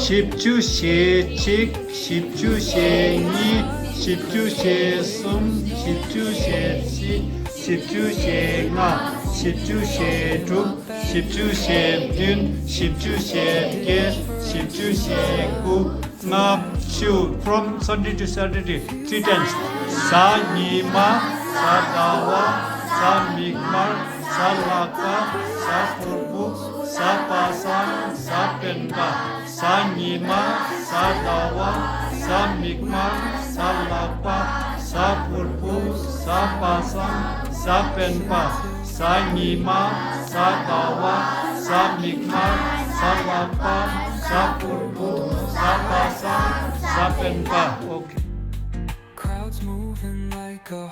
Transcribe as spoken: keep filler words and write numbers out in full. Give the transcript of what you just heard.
བཞི་བཅུ་ཞེ་གཅིག་བཞི་བཅུ་ཞེ་གཉིས། བཞི་བཅུ་ཞེ་གསུམ། བཞི་བཅུ་ཞེ་བཞི། བཞི་བཅུ་ཞེ་ལྔ། བཞི་བཅུ་ཞེ་དྲུག་བཞི་བཅུ་ཞེ་བདུན། བཞི་བཅུ་ཞེ་བརྒྱད། བཞི་བཅུ་ཞེ་དགུ། ལྔ་བཅུ། From Sunday to Saturday, three times. གཟའ་ཉི་མ། གཟའ་ཟླ་བ། གཟའ་མིག་དམར། གཟའ་ལྷག་པ། གཟའ་ཕུར་བུ། གཟའ་པ་སངས། གཟའ་སྤེན་པ། གཟའ་ཉི་མ། གཟའ་ཟླ་བ། གཟའ་མིག་དམར། གཟའ་ལྷག་པ། གཟའ་ཕུར་བུ། གཟའ་པ་སངས། གཟའ་སྤེན་པ། གཟའ་ཉི་མ། གཟའ་ཟླ་བ། གཟའ་མིག་དམར། གཟའ་ལྷག་པ། གཟའ་ཕུར་བུ། གཟའ་པ་སངས། གཟའ་སྤེན་པ། Okay. Crowds moving like a